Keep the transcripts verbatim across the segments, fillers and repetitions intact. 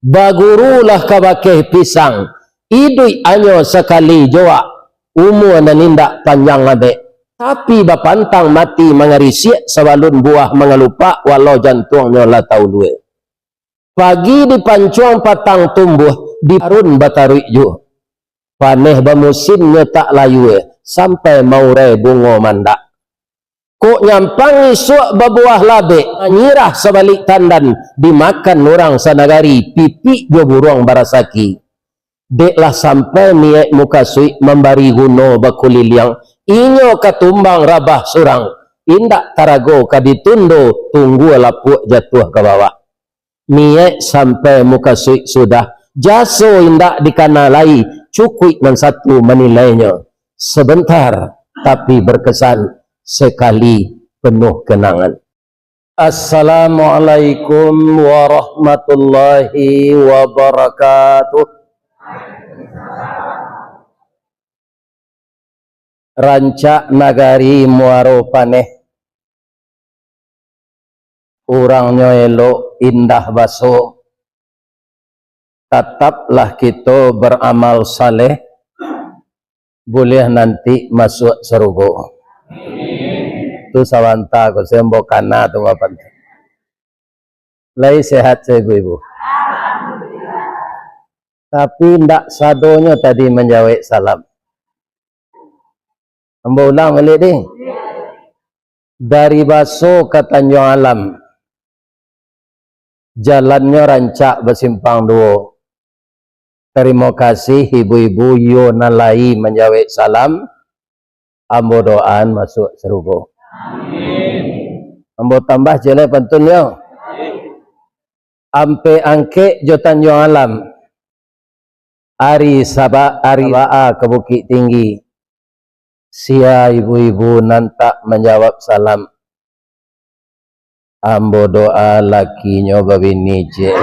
Bagurulah ka bakeh pisang, iduik anyo sakali joak, umua nan indak panjang abek, tapi bapantang mati mangarisiak sabalun buah mangalupak, walau jantuangnyo lah taulua. Pagi dipancuang patang tumbuah, di arun bataruik juo. Paneh bamusim nyo tak layua, sampai maurai bungo mandak. Kok nyampang isuak babuah labek, manyirah sabalik tandan, dimakan urang sanagari, pipik jo buruang barasaki. Dek lah sampai niaik mukasuik mambari guno bakuliliang, inyo ka tumbang rabah surang, indak tarago ka ditundo, tunggua lapuak jatuah ka bawah. Niaik sampai mukasuik sudah, jaso indak dikana lai, cukuik nan satu manilainyo. Sebentar, tapi berkesan, sekali penuh kenangan. Assalamualaikum warahmatullahi wabarakatuh. Rancak nagari Muaro Paneh. Urangnyo elok, indah baso. Tataplah kito baramal saleh, buliah nanti masuak sarugo. Tu sabanta ko, sembo kana tu mapan tu. Lai sehat sa ibu-ibu? Tapi ndak sadonyo tadi manjawek salam. Ambo ulang baliak, deh. Dari Baso ka Tanjuang Alam, jalannyo rancak basimpang duo. Tarimo kasih ibu-ibu yo nan lai manjawek salam. Ambo doaan masuak sarugo. Ambo tambah ciek lai pantun yo. Ampek Angkek jo Tanjuang Alam. Ari Saba-, ari Sabaa ka Bukik Tinggi. Sia ibu-ibu nan tak manjawab salam. Ambo doa lakinyo babini ciek.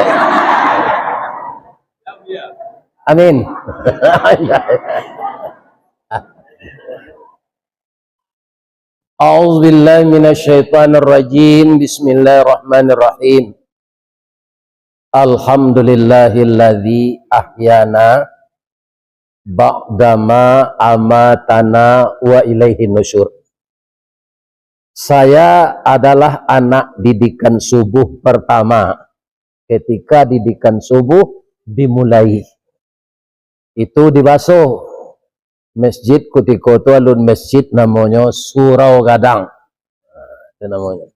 Amin. A'udzubillahi minasyaitonirrajim. Bismillahirrahmanirrahim. Alhamdulillahilladzi ahyana ba'dama amatana wa ilaihin nusyur. Saya adalah anak didikan subuh pertama ketika didikan subuh dimulai. Itu di Baso. Masjid kutiko tu alun masjid, namonyo Surau Gadang. Nah, itu namonyo.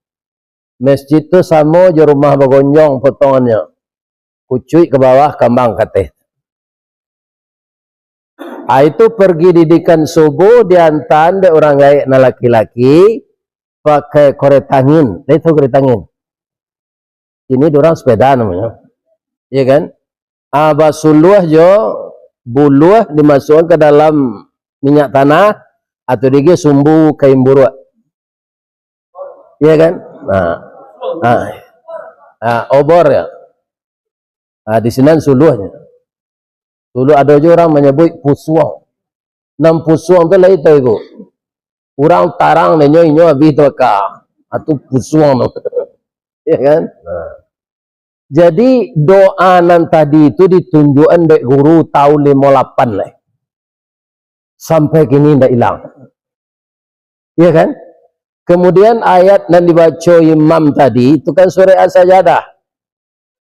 Masjid tu samo jo rumah bagonjong potongannyo. Kucuik ka bawah, kambang ka ateh. Ah, itu pergi didikan subuh, diantaan dek urang gaek nan laki-laki, pakai koreta angin. Lah itu koreta angin. Kini durang sepeda namonyo. Iya kan? Ah, basuluah jo buluah dimasukkan ke dalam minyak tanah, atau digi sumbu kain buruak. Iya kan? Nah. Ah. Ah, obor ya. Ah, di sinan suluahnyo. Dulu ado jo urang manyabuik pusuang. Nan pusuang tu lai tahu iku. Urang tarang nenyo inyo abih tu ka. Atu pusuang tu. Ya kan? Nah. Jadi doa nan tadi tu ditunjuakan dek guru tahun limo lapan lai. Sampai kini ndak ilang. Iya kan? Kemudian ayat nan dibaco imam tadi, itu kan surah As-Sajadah.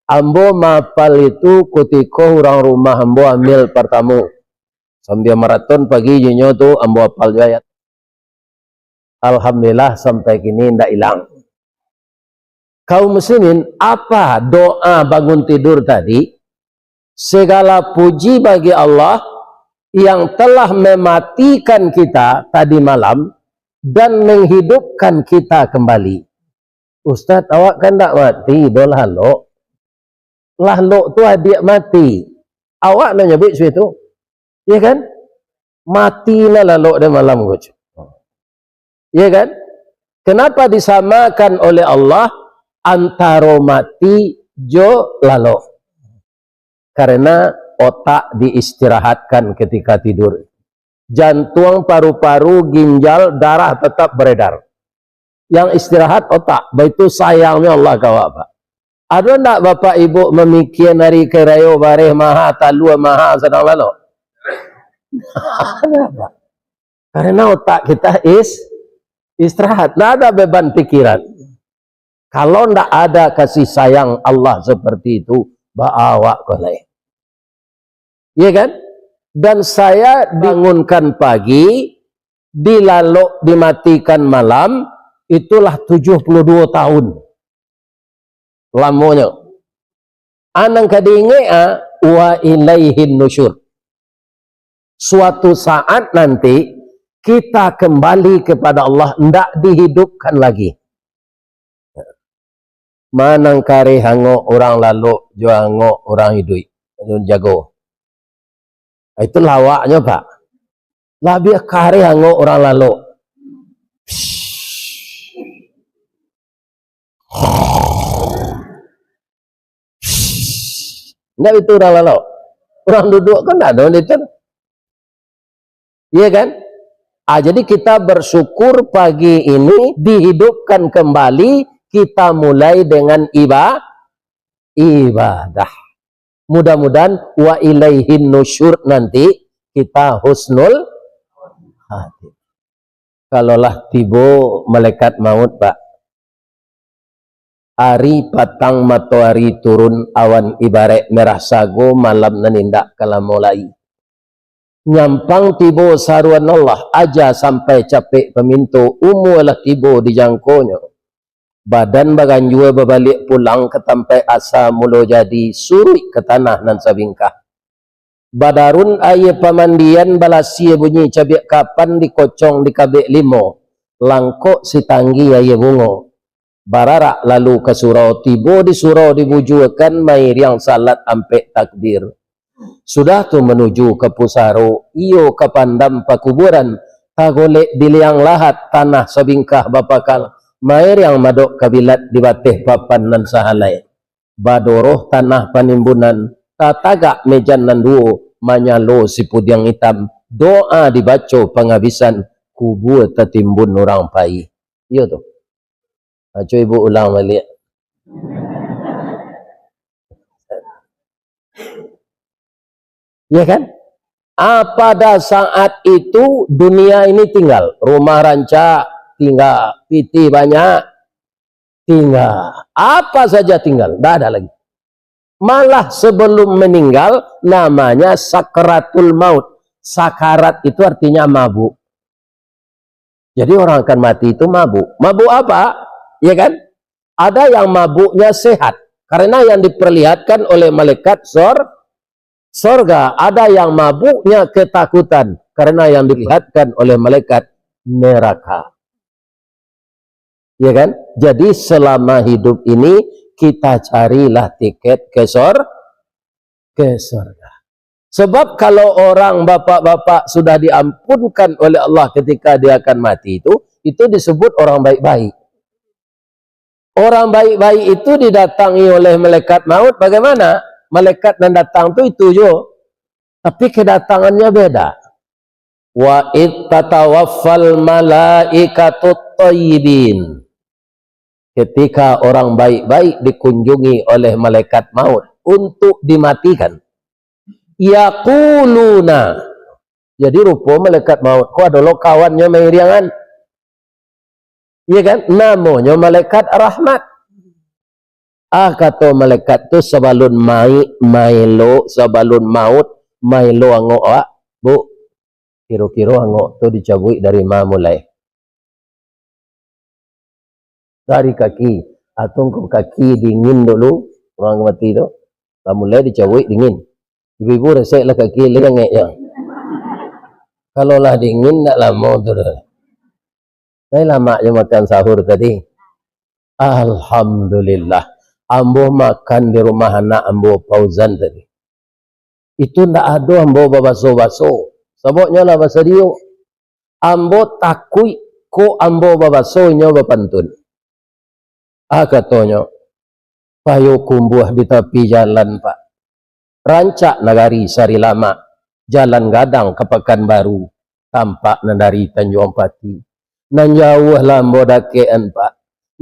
Ambo maapal itu kutiko urang rumah ambo amil partamo. Sambia maraton pagi jinyo tu, ambo apal jo ayat. Alhamdulillah, sampai kini ndak ilang. Kaum muslimin, apa doa bangun tidur tadi? Segala puji bagi Allah yang telah mematikan kita tadi malam dan menghidupkan kita kembali. Ustaz, awak kan ndak mati doh, lalok. Lalok tu adiak mati. Awak nan nyabuik sudah tu. Iya kan? Mati lah lalok dek malam ko. Iya kan? Kenapa disamakan oleh Allah antaro mati jo lalok? Karena otak diistirahatkan ketika tidur. Jantuang, paru-paru, ginjal, darah tetap beredar. Yang istirahat otak, baitu sayangnyo Allah ka awak, Pak. Ado ndak bapak ibu mamikian ari karayo bareh maha, talua maha, sadang lalok? Ada, Pak. Karena otak kita is istirahat, ndak ada beban pikiran. Kalau ndak ada kasih sayang Allah seperti itu, baawak ko lai. Iya kan? Dan saya bangunkan pagi, dilalok dimatikan malam, itulah tujuh puluh dua tahun lamonyo. Anang ka diingek, ah, wa ilaihin nusyur. Suatu saat nanti, kita kembali kepada Allah, ndak dihidupkan lagi. Manang kareh angok urang lalok jo angok urang iduik. Jago. Itu lawaknyo, Pak. Labiah kareh angok urang lalok. Ndak itu urang lalok. Urang duduk kan ndak ada itu. Iya kan? Ah, jadi kita bersyukur pagi ini dihidupkan kembali, kita mulai dengan iba-, ibadah. Mudah-mudahan wa ilaihin nusyur nanti kita husnul khatimah. Kalau lah tibo malaikat maut, Pak, ari patang matoari turun, awan ibarek merah sago, malam nan indak ka lamo lai. Nyampang tibo saruan Allah, aja sampai capek paminto, umua lah tibo di jangkonyo. Badan baganjua babaliak pulang ka tampaik asa mulo jadi, suruik ka tanah nan sabingkah. Badarun aia pamandian, balasia bunyi cabiak kapan, dikocong dikabek limo, langkok sitanggi aia bungo. Bararak lalu ka surau, tibo di surau dibujuakan, mairiang salat ampek takbir. Sudah tu manuju ka pusaro, iyo ka pandam pakuburan, tagolek di liang lahat, tanah sabingkah bapakal, mairiang madok kabilat di bateh papan nan sahalai. Badoroh tanah panimbunan, tatagak mejan nan duo, manyalo sipudiang itam, doa dibaco pangabisan, kubua tatimbun urang pai. Iyo tu. Baco ibu ulang baliak. Ya kan? Ah, pada saat itu dunia ini tinggal, rumah rancak tinggal, pitih banyak tinggal, apa saja tinggal, ndak ada lagi. Malah sebelum meninggal, namanya sakaratul maut. Sakarat itu artinya mabuk. Jadi orang akan mati itu mabuk. Mabuk apa? Ya kan? Ada yang mabuknya sehat, karena yang diperlihatkan oleh malaikat sor-, sorga. Ada yang mabuknya ketakutan, karena yang dilihatkan oleh malaikat neraka. Ya kan? Jadi selama hidup ini kita carilah tiket ke sor-, ke sorga. Sebab kalau orang bapak-bapak sudah diampunkan oleh Allah ketika dia akan mati itu, itu disebut orang baik-baik. Orang baik-baik itu didatangi oleh malaikat maut, bagaimana? Malaikat nan datang tu itu jo, tapi kedatangannya beda. Wa id tatawaffal malaikatut thayyibin. Ketika orang baik-baik dikunjungi oleh malaikat maut untuk dimatikan, yaquluna. Jadi rupo malaikat maut ko ado lo kawannyo mairiangan. Iya kan? Namonyo malaikat rahmat. Ah, kato malaikat tu, sabalun mai-, maelo, sabalun maut, maelo angok awak, Bu, kiro-kiro angok tu dicabuik dari ma mulai? Dari kaki. Atau engkau kaki dingin dulu, urang mati tu. Lah mulai dicabuik dingin. Ibu-ibu resek lah kaki, lengek je. Kalau lah dingin, ndak lamo tu doh. Tapi lamak je makan sahur tadi. Alhamdulillah. Ambo makan di rumah anak ambo Fauzan tadi. Itu ndak ado ambo babaso-baso. Sababnyo lah basadio. Ambo takuik ko ambo babaso inyo bapantun. Ah, katonyo, payo kumbuah di tapi jalan, Pak. Rancak nagari Sarilamak, jalan gadang ka Pakanbaru, tampak nan dari Tanjuang Pati. Nan jauah lah ambo dakekan, Pak.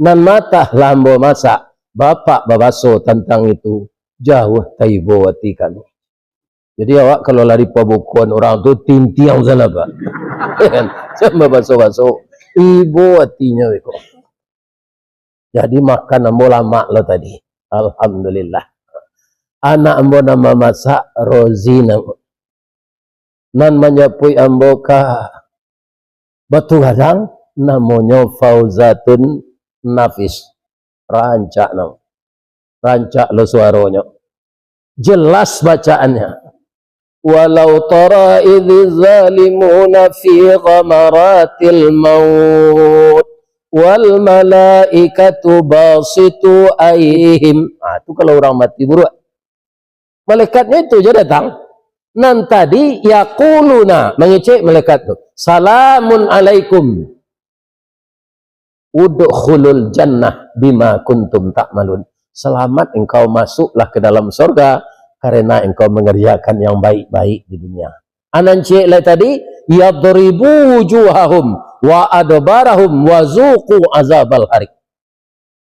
Nan matah lah ambo masak, Bapak babaso tantang itu, jauah taibo ati kami. Jadi awak kalau lari pabukoan urang tu, tintiang salah, Pak. Kan? Sampai baso-baso, ibo atinyo iko. Jadi makan ambo lamak lo tadi. Alhamdulillah. Anak ambo nan mamasak, Rozi namo. Nan manjapuik ambo ka Batu Gadang, namonyo Fauzatun Nafis. Rancak namo. Rancak lo suaronyo. Jelas bacaannya. "Walau tara idz zalimuna fi ghamaratil maut wal malaikatu basitu aidihim." Ah, tu kalau urang mati buruak. Malaikatnyo itu je datang. Nan tadi, yaquluna, mangecek malaikat tu, "Salamun alaikum. Udkhulul jannah bima kuntum ta'malun." Selamat engkau masuklah ke dalam sorga karena engkau mengerjakan yang baik-baik di dunia. Anan ciek lai tadi, "Yadribu wujuhahum wa adbarahum wa zuqu azabal harik."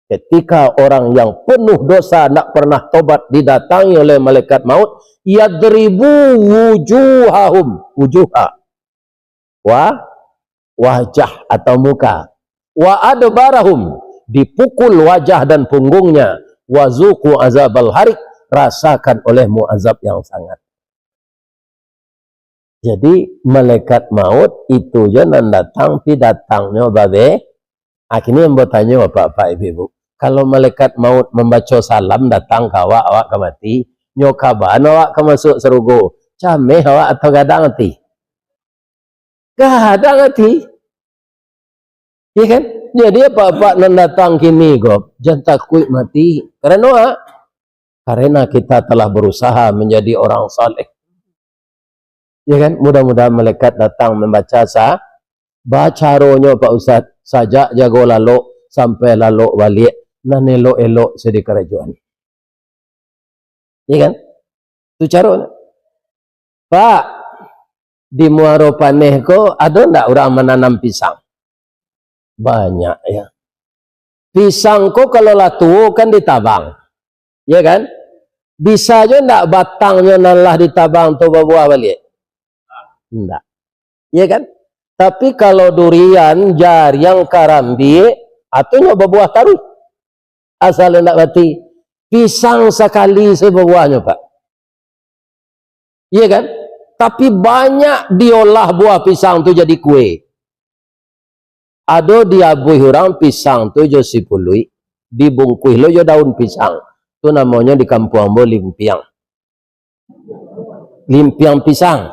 Ketika orang yang penuh dosa, ndak pernah tobat, didatangi oleh malaikat maut, "Yadribu wujuhahum," wujuha, wa-, wajah atau muka, "wa adbarahum," dipukul wajah dan punggungnya, "wa zuqu azabal harik," rasakan olehmu azab yang sangat. Jadi, malaikat maut itu jo nan datang, pi datangnyo babe. Akhirnyo ambo tanyo, Bapak-bapak, Ibu-ibu, kalau malaikat maut mambaco salam datang ka awak, awak ka mati, nyo kaban awak ka masuak sarugo, cameh awak atau gadang ati? Gadang ati. Iya kan? Jadi, apak-apak nan datang kini ko, jan takuik mati. Karano a? Karena kita telah berusaha menjadi orang saleh. Ya kan? Mudah-mudahan malaikat datang membaca sa-, bacaronyo, Pak Ustaz, sajak jago lalok sampai lalok baliak, nan elok-elok se dikarajoan. Ya kan? Tu caronyo. Pak, di Muaro Paneh ko ado ndak urang mananam pisang? Banyak, ya. Pisang ko kalau lah tuo kan ditabang. Ya kan? Bisa jo ndak batangnyo nan lah ditabang tu babuah baliak? Ndak. Ya kan? Tapi kalau durian, jariang, karambia, atu nyo babuah taruih. Asal ndak mati. Pisang sakali se babuahnyo, Pak. Iya kan? Tapi banyak diolah buah pisang tu jadi kue. Ado diabuih urang pisang tu jo sipuluik, dibungkuih lo jo daun pisang. Tu namonyo di kampuang ambo limpiang. Limpiang pisang.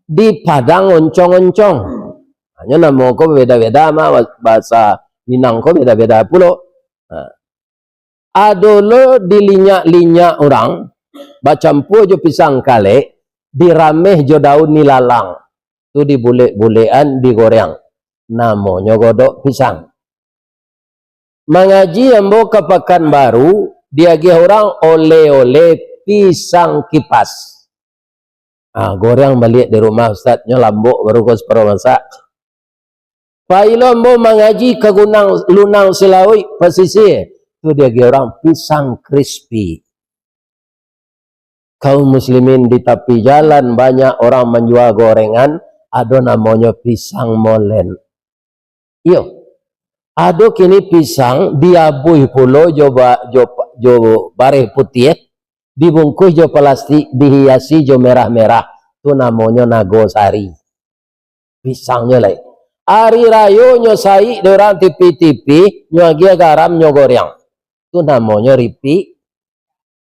Di Padang oncong-oncong. Hanyo namo ko babeda-beda mah, bahasa Minang ko beda-beda pulo. Nah. Ado lo dilinyak-linyak urang, bacampua jo pisang kalek, dirameh jo daun ilalang, tu dibulek-bulekan, digoreang. Namonyo godok pisang. Mangaji ambo ka Pakanbaru, diagiah urang oleh-oleh pisang kipas. Ah, goreang baliak di rumah, Ustaz, nyo lambok baru ko saparo masak. Pailo ambo mangaji ka Gunang Lunang Silauik, pasisia, tu diagiah urang pisang krispi. Kaum muslimin, di tapi jalan banyak orang manjua gorengan, ado namonyo pisang molen. Iyo, ado kini pisang diabuih pulo jo ba-, jo, jo bareh putiah, dibungkuih jo palastik, dihiasi jo merah-merah, tu namonyo nago sari. Pisangnyo lai. Ari rayo nyo saik dek urang tipi-tipi, nyo agiah garam, nyo goreang. Tu namonyo ripik,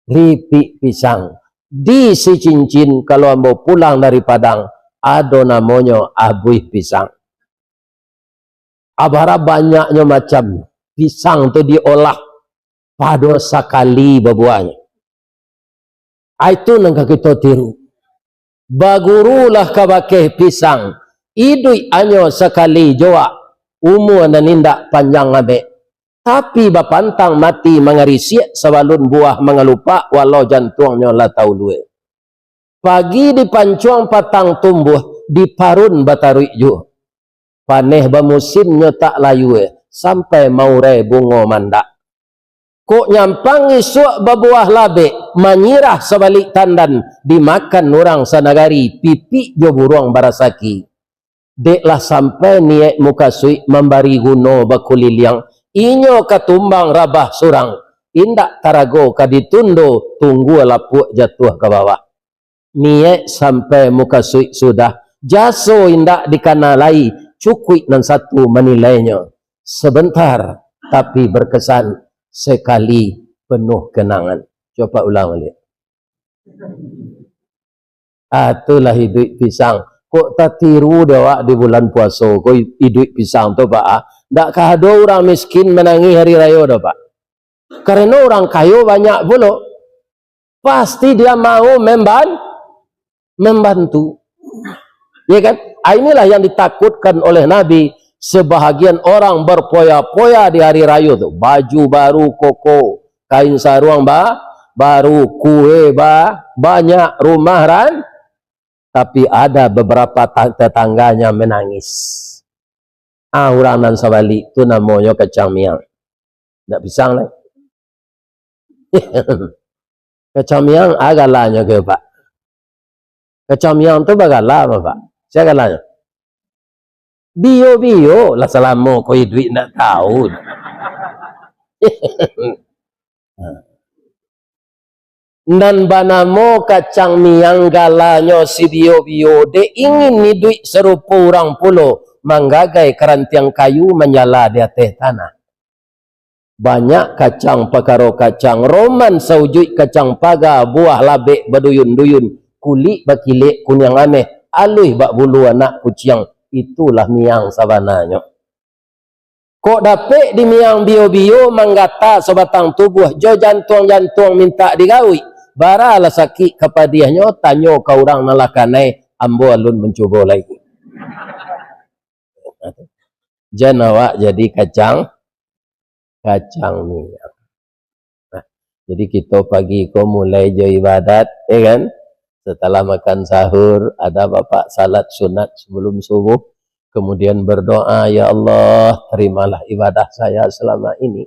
ripik pisang. Di Sicincin, kalau ambo pulang dari Padang, ado namonyo abuih pisang. Abara banyaknyo macam pisang tu diolah pado sakali babuahnyo. Ai tu nan ka kito tiru. Bagurulah ka bakeh pisang, iduik anyo sakali joak, umua nan indak panjang abek. Tapi bapantang mati mangarisiak sabalun buah mangalupak, walau jantuangnyo lah taulua. Pagi dipancuang patang tumbuah, diparun bataruik juo. Paneh bamusim nyo tak layua, sampai maurai bungo mandak. Kok nyampang isuak babuah labek, manyirah sabalik tandan, dimakan urang sanagari, pipik jo buruang barasaki. Dek lah sampai niaik mukasuik mambari guno bakuliliang, inyo ka tumbang rabah surang, indak tarago ka ditundo, tunggua lapuak jatuah ka bawah. Niaik sampai mukasuik sudah, jaso indak dikana lai, cukuik nan satu manilainyo. Sebentar, tapi berkesan, sekali penuh kenangan. Coba ulang balik. Ah, itulah iduik pisang. Kok tatiru dek awak di bulan puaso ko iduik pisang tu, Pak, ah? Ndak ka ado urang miskin manangih hari rayo doh, Pak. Kareno urang kayo banyak pulo. Pasti dia mau memban-, membantu. Ya kan? Ah, inilah yang ditakutkan oleh Nabi. Sebahagian orang berpoya-poya di hari rayo tu. Baju baru koko, kain saruang ba-, baru, kue ba-, banyak, rumah ran-, tapi ada beberapa ta-, tetangganya menangis. Ah, urang nan sabalik tu namonyo kacang miang. Ndak pisang lai. Kacang miang, ah, galanyo ke, Pak? Kacang miang tu bagala, Pak. Sia galanyo? Bio-bio lah, salamo ko iduik ndak tahu. Nan banamo kacang miang galanyo si bio-bio, dek ingin iduik sarupo urang pulo, manggagai karantiang kayu manjala di ateh tanah. Banyak kacang pakaro kacang, roman saujuik kacang paga, buah labek baduyun-duyun, kulik bakilek kuniang ameh, aluih bak bulu anak kuciang, itulah miang sabananyo. Kok dapek di miang bio-bio, manggata sabatang tubuah, jo jantuang-jantuang mintak digauik, baralah sakik kapadiahnyo, tanyo ka urang nan lah kanai, ambo alun mancubo lai. Jan awak jadi kacang, kacang miang. Nah, jadi kito pagi ko mulai jo ibadat, ya kan? Setelah makan sahur, ada bapak salat sunat sebelum subuh, kemudian berdoa, "Ya Allah, terimalah ibadah saya selama ini.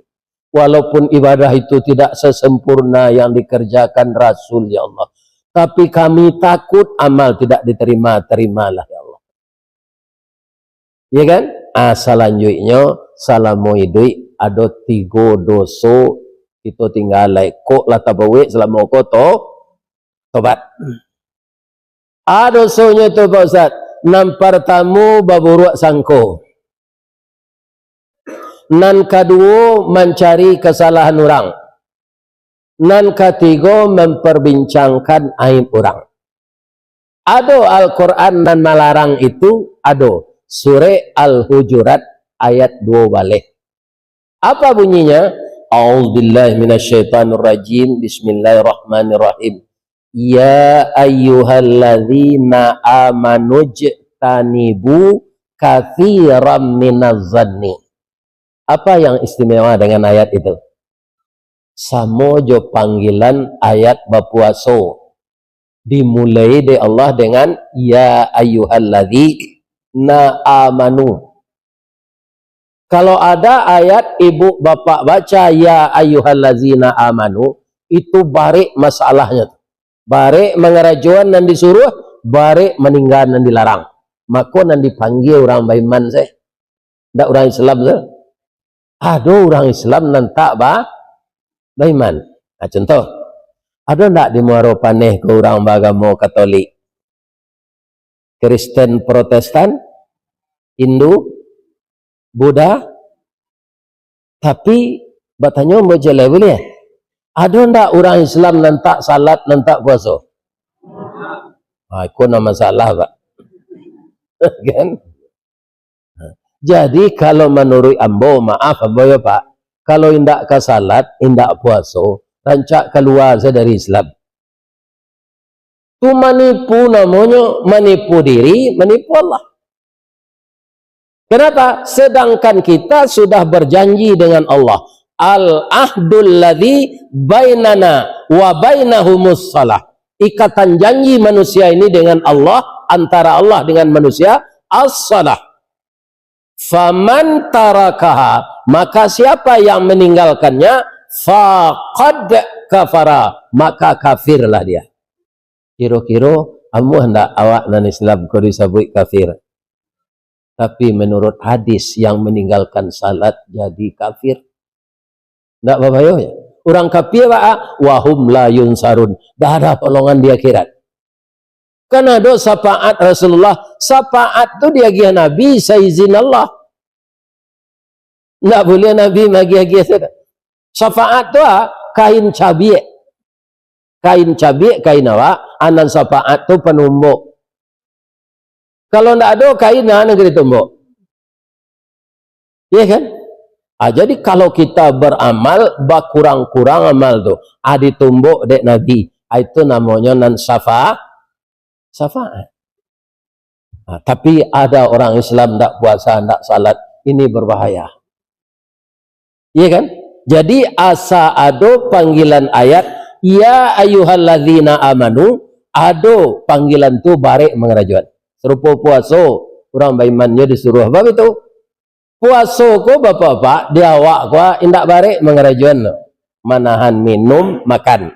Walaupun ibadah itu tidak sesempurna yang dikerjakan Rasul, ya Allah, tapi kami takut amal tidak diterima, terimalah, ya Allah." Ya kan? Ah, salanjuiknyo, salamo iduik ado tigo doso kito tinggalai. Kok lah tabuek salamo ko to-, tobat. Ah, dosonyo tu, Pak Ustaz. Nan partamo, baburuak sangko. Nan kaduo, mancari kasalahan urang. Nan katigo, memperbincangkan aib urang. Ado Al-Quran nan malarang itu? Ado. Surek Al-Hujurat ayat duo baleh. Apa bunyinya? A'udzubillahi minasyaitonirrajim. Bismillahirrahmanirrahim. Ya ayyuhalladzina amanu jtanibu katsiran minaz zanni. Apa yang istimewa dengan ayat itu? Samo jo panggilan ayat bapuaso. Dimulai dek Allah dengan, "Ya ayyuhalladzina amanu." Kalau ada ayat ibu bapak baca, "Ya ayyuhallazina amanu," itu barek masalahnyo tu. Barek mangarajoan nan disuruah, barek maningga nan dilarang. Mako nan dipanggia urang baiman se. Ndak urang Islam se. Ado urang Islam nan tak ba-, baiman. Nah, contoh, ado ndak di Muaro Paneh ko urang baagamo Katolik? Kristen Protestan, Hindu, Buddha, tapi batanyo ambo ciek lai buliah, ado ndak urang Islam nan tak salat, nan tak puaso? Ha, iko nan masalah, Pak. Kan? Jadi, kalau manuruik ambo, maaf ambo yo, Pak, kalau indak ka salat, indak puaso, rancak kalua se dari Islam. Tu manipu namonyo, manipu diri, manipu Allah. Kenapa? Sedangkan kita sudah berjanji dengan Allah. "Al-ahdul ladzi bainana wa bainahumus shalah." Ikatan janji manusia ini dengan Allah, antara Allah dengan manusia, as-shalah. "Faman tarakaha," maka siapa yang meninggalkannya, faqad kafara, maka kafirlah dia. Kiro-kiro amuah ndak awak nan Islam ko disabuik kafir? Tapi menurut hadis, yang meninggalkan salat jadi kafir. Ndak babayo ya? Urang kafir ba, wahum la yunsarun. Dah ada pertolongan di akhirat. Kan ado syafaat Rasulullah. Syafaat tu diagiah Nabi saizin Allah. Ndak buliah Nabi magiah-agiah tu. Syafaat tu ah, kain cabiak. Kain cabiak, kain awak, anan syafaat tu panumbuk. Kalau ndak ado kain, nah, nan ka ditumbuk. Iya kan? Ah, jadi kalau kita beramal, bakurang-kurang amal tu, ah, ditumbuk dek Nabi, ah, itu namonyo nan syafa-, syafaat. Ah, tapi ada orang Islam ndak puasa, ndak salat, ini berbahaya. Iya kan? Jadi, asa ado panggilan ayat, "Ya ayyuhalladzina amanu," ado panggilan tu barek mangarajoan. Sarupo puaso, urang baiman nyo disuruah. Bab itu, puaso ko, bapak-bapak, di awak ko, indak barek mangarajoan tu. Manahan minum, makan.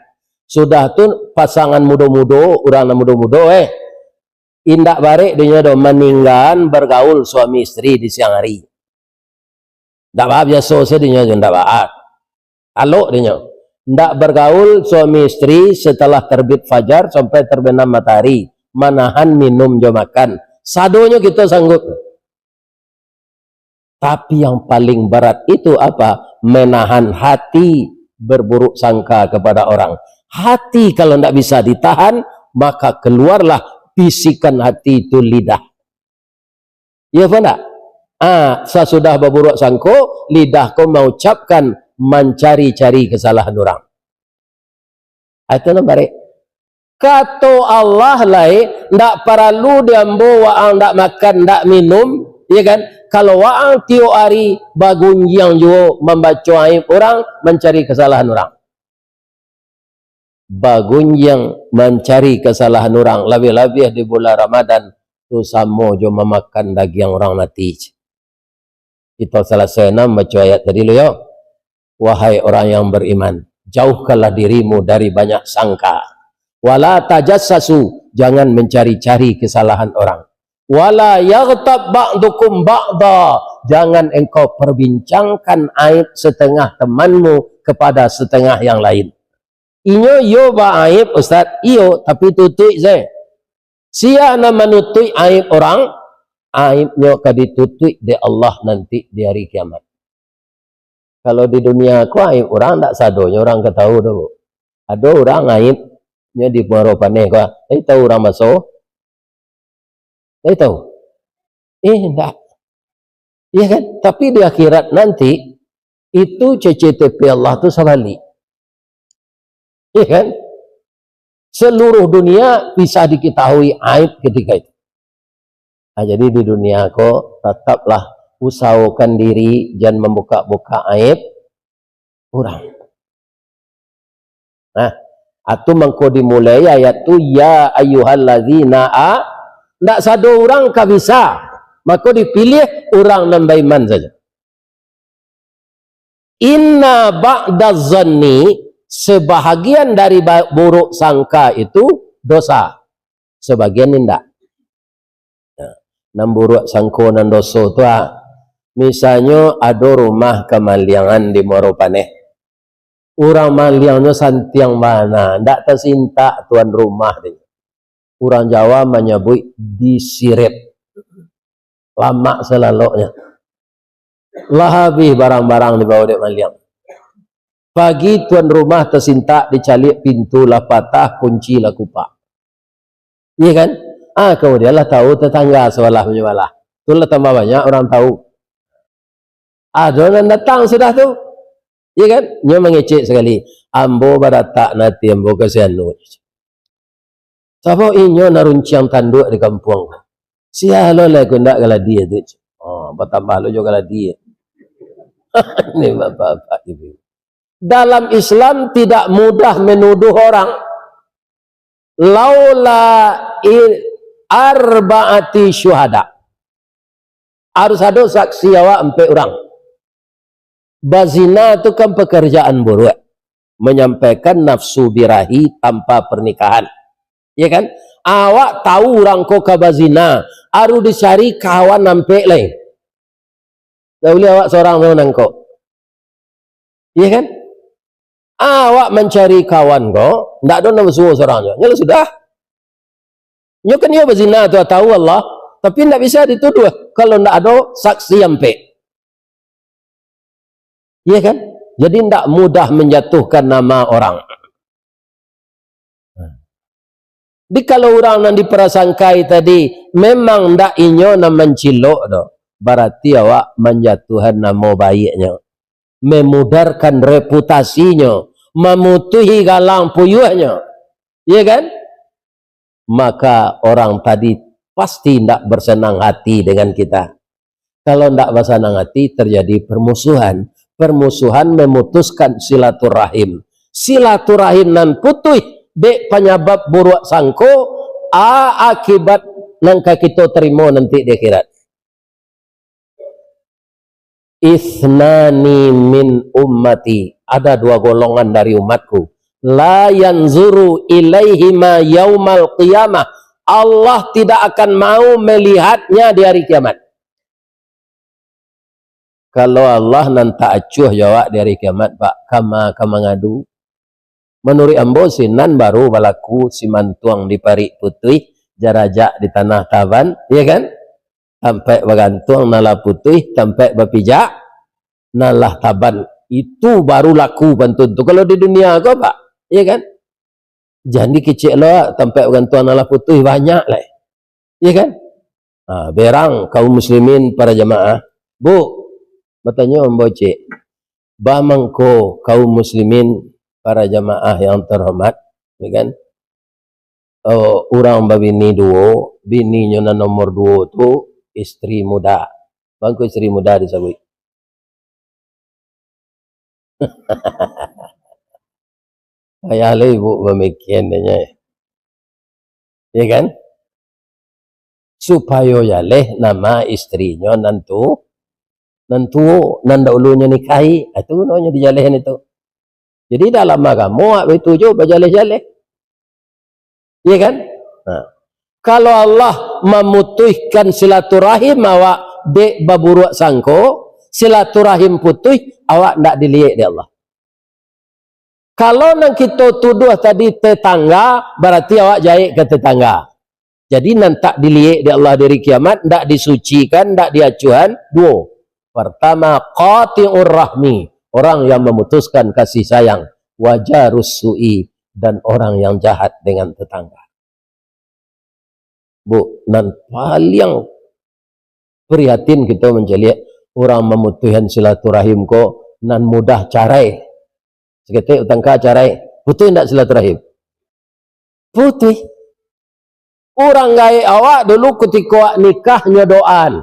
Sudah tu, pasangan mudo-mudo, urang nan mudo-mudo, eh, indak barek dinyo doh maninggaan bergaul suami isteri di siang hari. Ndak baa, biaso sajo dinyo tu, ndak baa. Alok dinyo. Ndak bergaul suami isteri setelah terbit fajar sampai terbenam matahari. Manahan minum jo makan. Sadonyo kito sanggup. Tapi yang paling berat itu apa? Menahan hati berburuk sangka kepada orang. Hati kalau ndak bisa ditahan, maka keluarlah bisikan hati itu lidah. Iya apa ndak? Ah, sasudah baburuk sangko, lidah ko maucapkan mancari-cari kesalahan urang. Ah, itu nan barek. Kato Allah lai, ndak paralu di ambo waang ndak makan, ndak minum, iya kan? Kalau waang tiok ari bagunjiang juo mambaco aib urang, mancari kesalahan urang. Bagunjiang mancari kasalahan urang, labiah-labiah di bulan Ramadan, tu samo jo mamakan dagiang urang mati. Kito salasai nan baco ayat tadi lu yo. Wahai orang yang beriman, jauhkanlah dirimu dari banyak sangka. Wala tajassasu, jangan mencari-cari kesalahan orang. Wala yaghtab ba'dukum ba'da, jangan engkau perbincangkan aib setengah temanmu kepada setengah yang lain. Inyo iyo baaib, Ustaz, iyo, tapi tutuik se. Sia nan manutuik aib urang, aibnyo ka ditutuik dek Allah nanti di hari kiamat. Kalau di dunia ko aib urang ndak sadonyo urang ka tahu doh. Ado urang aibnyo di Muaro Paneh ko, tapi tahu urang maso? Tahu? Eh, ndak. Iya kan? Tapi di akhirat nanti, itu C C T V Allah tu sabalik. Iya kan? Seluruh dunia bisa diketahui aib ketika itu. Nah, jadi di dunia ko, tetaplah usahakan diri, jangan membuka-buka aib urang. Nah, atu mangko dimulai ayat tu, "Ya ayyuhallazina a-," ndak sado urang ka bisa. Mako dipiliah urang nan baiman sajo. "Inna ba'daz zanni," sebahagian dari ba-, buruk sangka itu dosa, sebagian indak. Nah, nan buruak sangko nan doso tu, ah. Misalnyo, ado rumah kamaliangan di Muaro Paneh. Urang maliangnyo santiang bana, ndak tasintak tuan rumah tu. Urang Jawa manyabuik disiret. Lamak salaloknyo. Lah abih barang-barang dibawa dek maliang. Pagi tuan rumah tasintak, dicaliak pintu lah patah, kunci lah kupak. Iya kan? Ah, kemudian lah tahu tetangga sabalah manyabalah. Tu lah tambah banyak urang tahu. Ado nan datang sudah tu. Iya kan? Nyo mangecek sakali, "Ambo baratak nan ati ambo ka si anu." Sabab inyo nan runciang tanduak di kampuang. Sia lo lai ko ndak galadi tu. Oh, batambah lo jo galadi. Ini bapak-bapak ibu. Dalam Islam tidak mudah menuduh orang. Laula i-, arba'ati syuhada. Harus ado saksi awak ampek urang. Bazina tu kan pekerjaan buruak, menyampaikan nafsu birahi tanpa pernikahan. Ya kan? Awak tahu urang ko ka bazina, aru dicari kawan ampek lai. Ndak buliah awak sorang tu nangko. Iya kan? Awak mancari kawan ko, ndak ado nan basuo sorang jo. Nyo lah sudah. Nyo kan iyo bazina tu tahu Allah, tapi ndak bisa dituduh kalau ndak ado saksi ampek. Iya kan? Jadi ndak mudah menjatuhkan nama orang. Jadi kalau urang nan diprasangkai tadi memang ndak inyo nan mancilok doh, barati awak manjatuhan namo baiknyo, memudarkan reputasinyo, mamutuhi galang puyuahnyo. Iya kan? Maka orang tadi pasti ndak bersenang hati dengan kita. Kalau ndak basanang ati, terjadi permusuhan. Permusuhan memutuskan silaturahim. Silaturahim nan putuih dek panyabab buruak sangko, a akibat nan ka kito tarimo nanti di akhirat. Isnani min ummati, ada dua golongan dari umatku. La yanzuru ilaihima yaumal qiyamah. Allah tidak akan mau melihatnya di hari kiamat. Kalau Allah nan tak acuah jo awak di hari kiamat, Pak, kama ka mangadu? Manuruik ambo, sinan baru balaku simantuang di parik putuih, jarajak di tanah taban, iya kan? Tampaik bagantuang nan lah putuih, tampaik bapijak nan lah taban. Itu baru laku pantun tu. Kalau di dunia ko, Pak, iya kan? Jan dikecek lo, tampaik bagantuang nan lah putuih banyak lai. Iya kan? Ha, berang kaum muslimin para jamaah. Bu, batanyo ambo cek, ba mangko kaum muslimin para jamaah yang terhormat, ya kan? Oh, urang babini duo, bininyo nan nomor duo tu istri muda. Ba mangko istri muda disabuik. Payah lah ibu bamikian dek nyo. Ya kan? Supayo jaleh nama istrinyo nan tu, nan tuo, nan daulunyo nikahi. Ah, tu gunonyo dijalehan itu. Jadi dalam agamo awak baitu jo bajaleh-jaleh. Iya kan? Nah, kalau Allah mamutuihkan silaturahim awak dek baburuak sangko, silaturahim putuih, awak ndak diliek dek Allah. Kalau nan kito tuduah tadi tetangga, barati awak jahek ka tetangga. Jadi nan tak diliek dek Allah di hari kiamat, ndak disucikan, ndak diacuhan, duo. Pertama, qati'ur rahmi, orang yang memutuskan kasih sayang, wa jarus su'i, dan orang yang jahat dengan tetangga. Bu, nan paliang prihatin kito mancaliak urang mamutuihkan silaturahim ko nan mudah carai. Saketek batangka carai, putuih ndak silaturahim? Putuih. Urang gaek awak dulu kutiko awak nikah nyo doaan.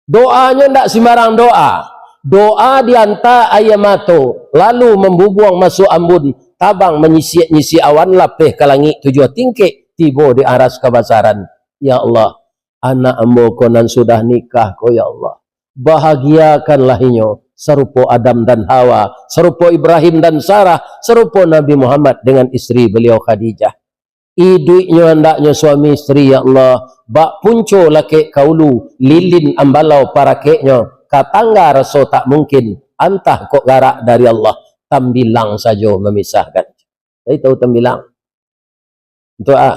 Doanyo ndak simbarang doa. Doa dianta aia mato, lalu mambubuang masuak ambun, tabang manyisiak-nyisiak awan, lapeh ka langik tujuah tingkek, tibo di aras kabasaran. Ya Allah, anak ambo ko nan sudah nikah ko, ya Allah, bahagiakanlah inyo sarupo Adam dan Hawa, sarupo Ibrahim dan Sarah, sarupo Nabi Muhammad dengan istri beliau Khadijah. Iduiknyo andaknyo suami istri, ya Allah, bak punco lakek ka ulu, lilin ambalau parakeknyo, ka tangga raso tak mungkin, antah kok garak dari Allah, tambilang sajo mamisahkan. Jadi tahu tambilang? Untuk a?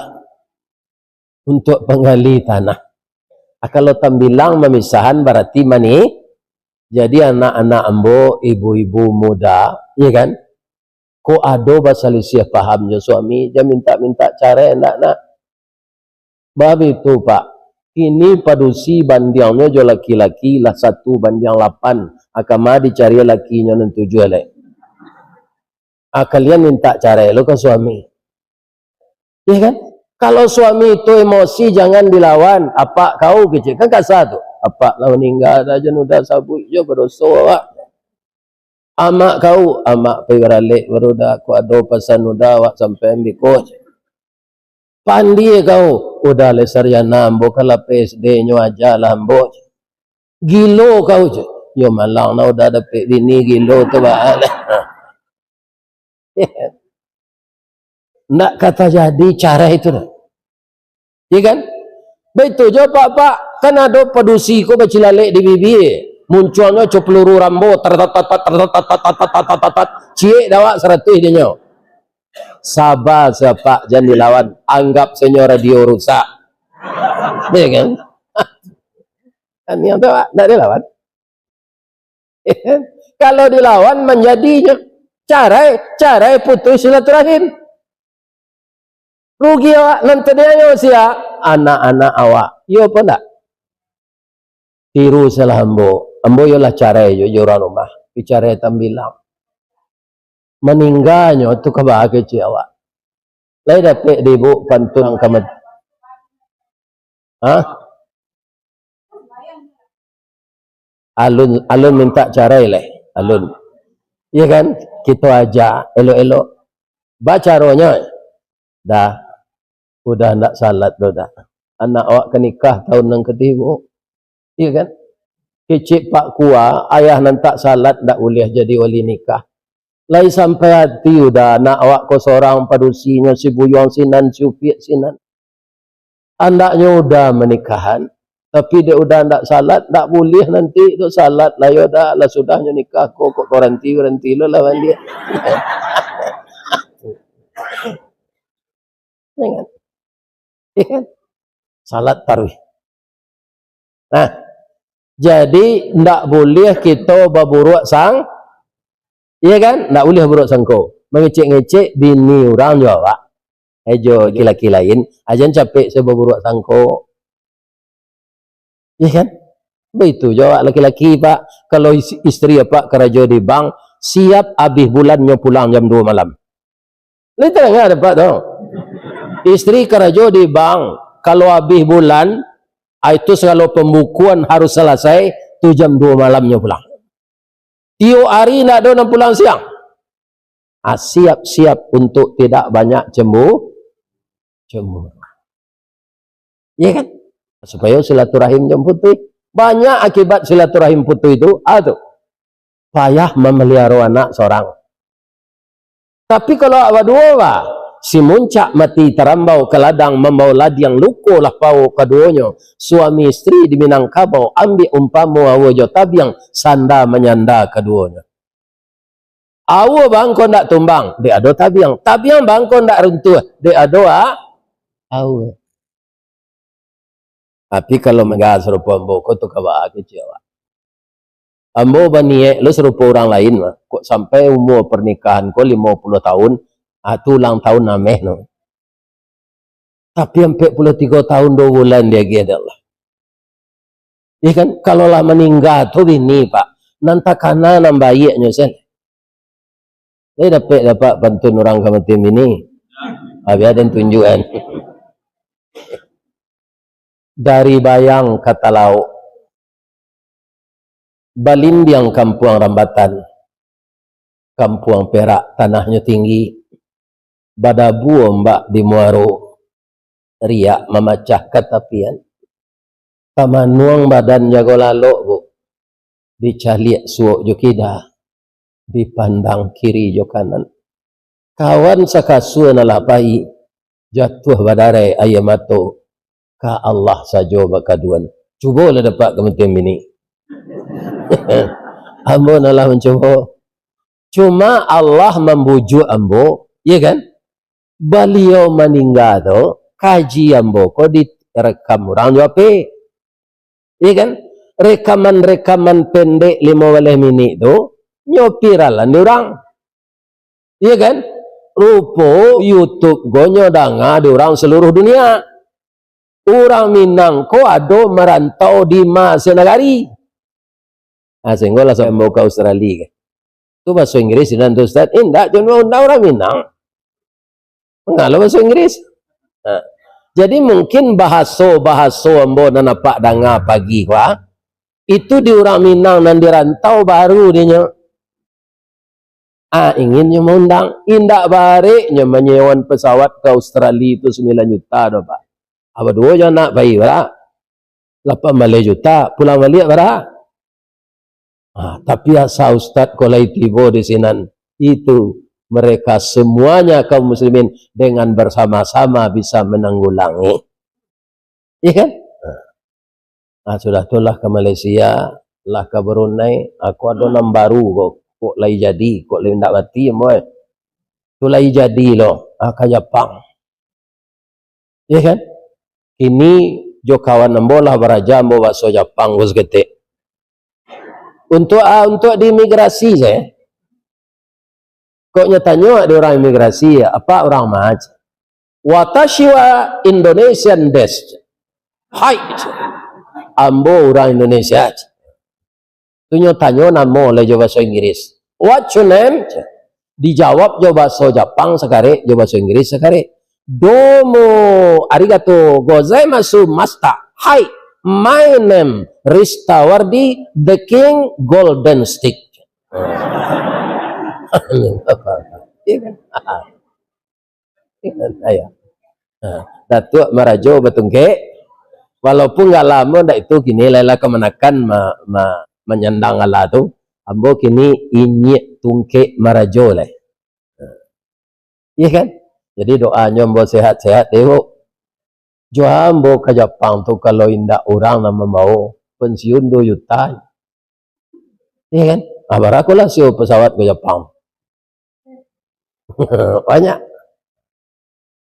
Untuk panggali tanah. Ah, kalau tambilang mamisahan barati mani. Jadi anak-anak ambo, ibu-ibu muda, iya kan? Kok ado basalisiah paham jo suami, jan mintak-mintak carai, ndak nak. Bab itu, Pak. Kini padusi bandiangnyo jo laki-laki lah satu bandiang lapan. Akama dicari lakinyo nan tujuah lai. Ah, kalian mintak carai lo ka suami. Iya kan? Kalau suami itu emosi, jangan dilawan. Apak kau kecek, kan kasa tu. Apak lah maningga dah, jan udah sabuik jo badoso awak. Amak kau, amak pai baralek baru dah, kok ado pasan udah awak sampaian biko. Pandie kau, udah lai sarjana ambo, ka lapeh S D nyo aja lah ambo. Gilo kau je. Yo malang nah, udah dapek bini gilo tu, bah. Ndak ka tajadi carai tu doh. Iya kan? Baitu jo, Pak, Pak. Kan ado padusi ko bacilalek di bibia. Muncuangnyo co peluru Rambo, tar, tar, tar, tar, tar, tar, tar, tar, tar, tar, tar, tar. Ciek dek awak saratuih dinyo. Saba se, Pak, jan dilawan. Anggap se nyo radio rusak. Iya kan? Kan yang tu, Pak, ndak dilawan. Kalau dilawan, manjadinyo carai, carai putus silaturahim. Rugi awak, nan taniayo sia? Anak-anak awak. Iyo apo ndak? Tiru salah ambo. Ambo iyolah carai jo, jo urang rumah. Dicarai tambilang. Maningganyo tu ka baa kecek awak. Lai dapek di ibu pantun ka mat-, hah? Alun, alun mintak carai lai, alun. Iya kan? Kito aja elok-elok. Bacaronyo, dah, udah ndak salat doh dah. Anak awak ka nikah tahun nan katigo. Iya kan? Kecek Pak Kua, ayah nan tak salat ndak buliah jadi wali nikah. Lai sampai ati udah anak awak ko sorang padusinyo, si Buyuang sinan, si Upiak sinan. Andaknyo udah manikahan, tapi dek udah ndak salat, ndak buliah nanti tu salat lah yo dah, lah sudahnyo nikah ko, kok baranti, baranti lo lah baliak. Ingat. Iya kan? Salat taruih. Nah, jadi ndak buliah kito baburuak sang-, iya kan? Ndak buliah buruak sangko. Mangecek-ngecek bini urang jo awak. Eh, jo laki-laki lain, ajan capek se baburuak sangko. Iya kan? Baitu jo awak laki-laki, Pak. Kalau is-, isteri Apak karajo di bank, siap abih bulan nyo pulang jam duo malam. Lai tadanga dek Apak tu. Isteri karajo di bank, kalau abih bulan, ah, itu sagalo pambukuan harus salasai, tu jam duo malam nyo pulang. Tiok ari ndak ado nan pulang siang. Ah, siap-siap untuk tidak banyak cembu-, cemburu. Iya kan? Supayo silaturahim jan putuih. Banyak akibat silaturahim putuih tu, ah, tu. Payah mamaliharo anak sorang. Tapi kalau awak baduo, bah, si muncak mati tarambau ka ladang, mambao ladiang luko lah pao kaduonyo. Suami isteri di Minangkabau, ambiak umpamo aua jo tabiang, sanda manyanda kaduonyo. Aua bangko ndak tumbang, dek ado tabiang. Tabiang bangko ndak runtuah, dek ado a-, aua. Tapi kalau mangga sarupo ambo ko tu ka baa kecek awak. Ambo baniaik lo sarupo urang lain mah. Kok sampai umua parnikahan ko limo puluah tahun, ah, tu ulang tahun ameh no. Tapi ampek puluah tigo tahun duo bulan diagiah dek Allah. Iya kan? Kalau lah maningga tu bini, Pak, nan takana nan baiaknyo sen. Lai dapek dek Apak pantun urang ka mati bini? Habis ado tunjukan. Dari Bayang ka Talauk. Balimbiang kampuang rambatan. Kampuang Perak tanahnyo tinggi. Badabu ombak di muaro. Riak mamacah ka tapian. Tamanuang badan jago lalok, Bu. Dicaliak suok jo kida, dipandang kiri jo kanan. Kawan sakasua nan lah pai, jatuah badarai aia mato. Ka Allah sajo bakaduan. Cubolah dek Apak ka mati bini. Ambo nan lah mancubo. Cuma Allah mambujuak ambo, iya kan? Baliau maningga tu, kaji ambo ko direkam urang jo H P. Iya kan? Rekaman-rekaman pendek limo baleh minik tu, nyo viralan di urang. Iya kan? Rupo YouTube ko nyo danga di urang saluruh dunia. Urang Minang ko ado marantau di ma sanagari. Ah, sahinggo lah sampai ka Australia kan. Tu bahaso Inggris sinan tu, Ustaz. Indak, cuma undang urang Minang. Mangalo bahaso Inggris. Nah, jadi mungkin bahaso-bahaso ambo nan Apak danga pagi ko, ah, itu di urang Minang nan di rantau baru dinyo. Ah, ingin nyo maundang, indak barek nyo manyewan pesawat ka Australia tu sambilan juta doh, Pak. Apo duo jo anak pai, bara? Lapan baleh juta, pulang baliak bara? Ah, tapi asa ustad ko lai tibo di sinan, itu mereka semuanya kaum muslimin dengan bersama-sama bisa menanggulangi. Iya kan? Ah, sudah tu lah ka Malaysia, lah ka Brunei, aku ado nan baru ko, kok lai jadi, kok lai ndak mati, ambo, eh. Tu lai jadi lo, ah, ka Japang. Iya kan? Kini jo kawan ambo lah baraja ambo bahaso Japang ko saketek. Untuk, ah, untuk di imigrasi sajo. Kok nyo tanyo di urang imigrasi, "Apa urang ma?" "Watashi wa Indonesian desu." "Hai," "ambo urang Indonesia." Tu nyo tanyo namo lai jo bahaso Inggris. "What's your name?" Dijawab jo bahaso Japang sakarek, jo bahaso Inggris sakarek. "Domo arigato gozaimasu, master." "Hai, my name Ristawardi, the King Golden Stick." Iya kan? Ayo. Nah, Datuak marajo batungkek, walaupun nggak lamo ndak itu, kini lai lah kamanakan ma-, ma-, manyandang alah tu, ambo kini inyiak tungkek marajo lai. Iya kan? Jadi doanyo ambo sehat-sehat deh, Bu. Jo ambo ka Japang tu, kalau indak urang nan mambawo, pensiun duo juta. Iya kan? Ah, barakolah sio pesawat ka Japang. Banyak.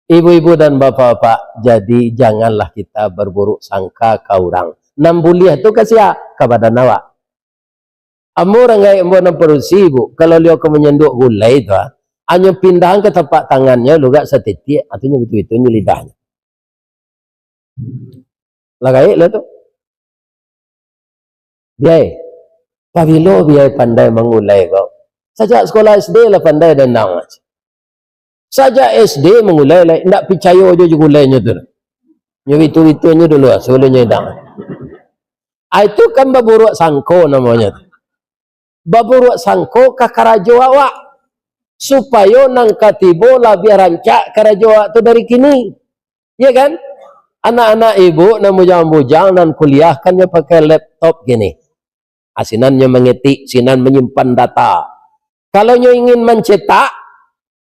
Ibu-ibu dan bapak-bapak, jadi janganlah kita berburuk sangka ka urang. Nan buliah tu ka sia? Ka badan awak. Ambo urang gaek ambo nan padusi, Bu, kalau liau ka manyanduak gulai tu, ah, anyo pindahan ka tapak tangannyo, lugak satitiak, atunyo bitu-bitunyo lidahnyo. Lah gaek lah tu. Biai. Pabilo biai pandai mangulai ko? Sajak sekolah S D lah pandai dandang. Sajak S D mangulai lai, indak picayo jo, jo gulainyo tu. Nyo bitu-bitunyo dulu, sabalum nyo idang. Ah, itu kan baburuak sangko namonyo tu. Baburuak sangko ka karajo awak, supayo nan ka tibo labiah rancak karajo awak tu dari kini. Iya kan? Anak-anak ibu nan bujang-bujang nan kuliah kan nyo pakai laptop kini. Asinan nyo mangetik, sinan manyimpan data. Kalau nyo ingin mancetak,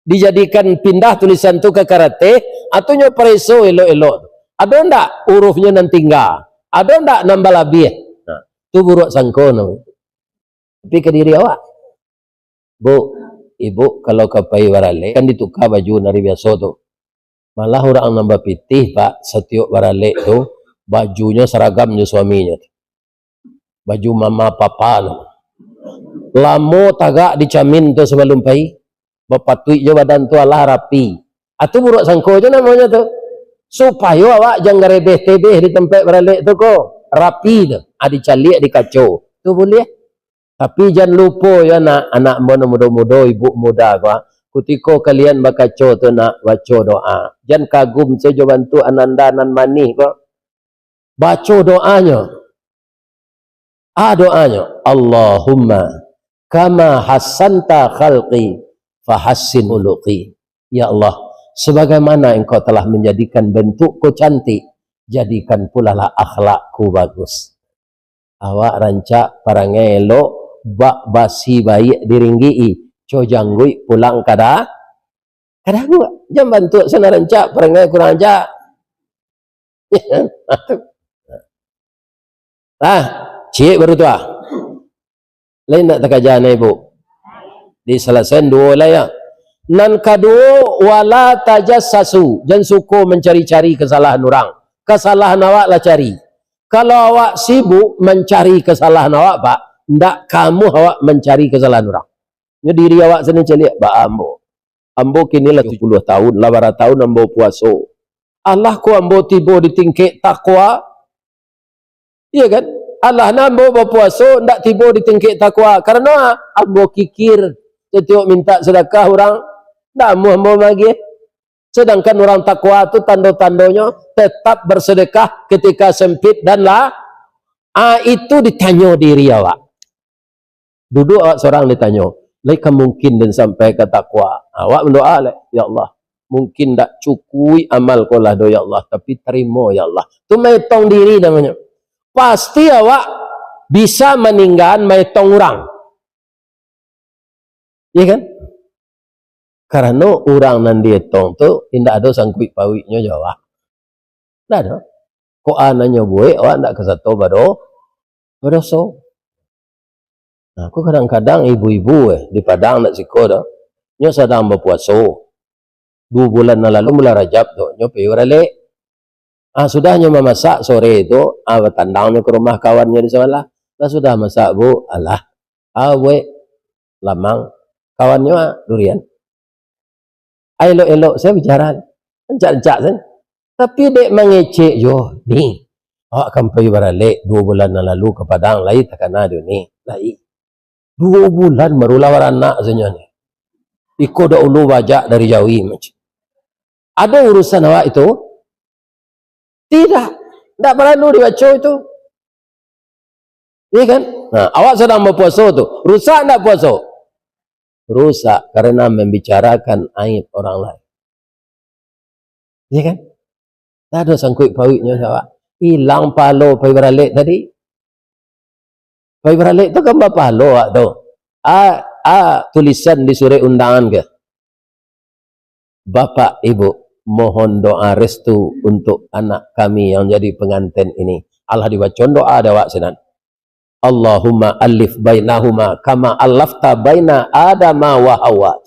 dijadikan pindah tulisan tu ka karateh, atunyo pareso elok-elok. Ado ndak urufnyo nan tingga? Ado ndak nan balabiah? Nah, tu buruak sangko namonyo. Tapi ka diri awak. Bu, ibu kalau ka pai baralek, kan dituka baju nan ari biaso tu. Malah urang nan bapitih, Pak, satiok baralek tu, bajunyo saragam jo suaminyo tu. Baju mama papa tu. Lamo tagak di camin tu sabalum pai, bapatuik jo badan tu alah rapi. Ah, tu buruak sangko jo namonyo tu. Supayo awak jan garebeh-tebeh di tampek baralek tu ko. Rapi tu. Ah, dicaliak di kaco. Tu buliah. Tapi jan lupo yo, nak, anak ambo nan mudo-mudo, ibu muda ko, ah. Kutiko kalian bakaco tu, nak, baco doa. Jan kagum sajo bantuak ananda nan manih ko. Baco doanyo. Ah, doanyo, "Allahumma kama hassanta khalqi fahassin khuluqi." Ya Allah, sebagaimana Engkau telah menjadikan bentukku cantik, jadikan pulalah akhlakku bagus. Awak rancak parangai elok, bak basi baiak diringgik-i, co jangguik pulang kada, kada buek. Jan bantuak sinan rancak, parangai kurang aja. Ah, ciek baru tu ah. Lain nak takaja na ibu. Disalasaian duo lah ya. Nan kaduo, wala tajassasu, jan suko mancari-cari kasalahan urang. Kasalahan awak lah cari. Kalau awak sibuk mancari kasalahan awak, Pak, ndak kamuah awak mancari kasalahan urang. Nyo diri awak sendiri caliak, ba ambo. Ambo kini lah tujuah puluah tahun, lah bara tahun ambo puaso. Alah ko ambo tibo di tingkek takwa? Iya kan? Alah nah ambo bapuaso, ndak tibo di tingkek takwa. Karano ambo kikir, satiok mintak sadakah urang, ndak amuah ambo magiah. Sedangkan urang takwa tu tando-tandonyo tetap bersedekah ketika sempit dan la-, ah, itu ditanyo diri awak. Duduak awak sorang ditanyo, "Lai ka mungkin den sampai ka takwa?" Awak mandoa lai, "Ya Allah, mungkin ndak cukuik amal ko lah do, ya Allah, tapi tarimo, ya Allah." Tu maetong diri namonyo. Pasti awak Bisa maninggaan maetong urang. Iya kan? Karano urang nan dietong tu indak ado sangkuik pauiknyo jo awak. Ndak ado. Kok anaknyo buek, awak ndak ka sato bado-, badoso. Nah, ko kadang-kadang ibu-ibu, eh, di Padang ndak siko doh. Nyo sadang bapuaso. Duo bulan nan lalu, bulan Rajab tu, nyo pai baralek. Ah, sudah nyo mamasak sore tu, ah, batandang nyo ka rumah kawannyo di sabalah. Lah sudah masak, Bu, alah. Ah, buek lamang. Kawannyo, ah, durian. Ah, elok-elok sajo bicara. Rancak-rancak sajo. Tapi dek mangecek juo, "Ni, awak kan pai baralek duo bulan nan lalu ka Padang, lai takana jo ni?" Lai. Duo bulan barulah baranak sajo ni. Iko dahulu bajak dari Jawi, macam. Ado urusan awak itu? Tidak. Ndak paralu dibaco itu. Iya kan? Nah, awak sadang bapuaso tu. Rusak ndak puaso? Rusak karena membicarakan aib orang lain. Iya kan? Ndak ado sangkuik pauiknyo awak. Ilang pahalo pai baralek tadi. Pai baralek tu kan bapahalo awak tu. A, a, tulisan di surek undangan ke? "Bapak, Ibu, mohon doa restu untuk anak kami yang jadi pengantin ini." Alah dibaco doa dek awak sinan. "Allahumma alif bainahuma kama alafta baina Adama wa Hawa."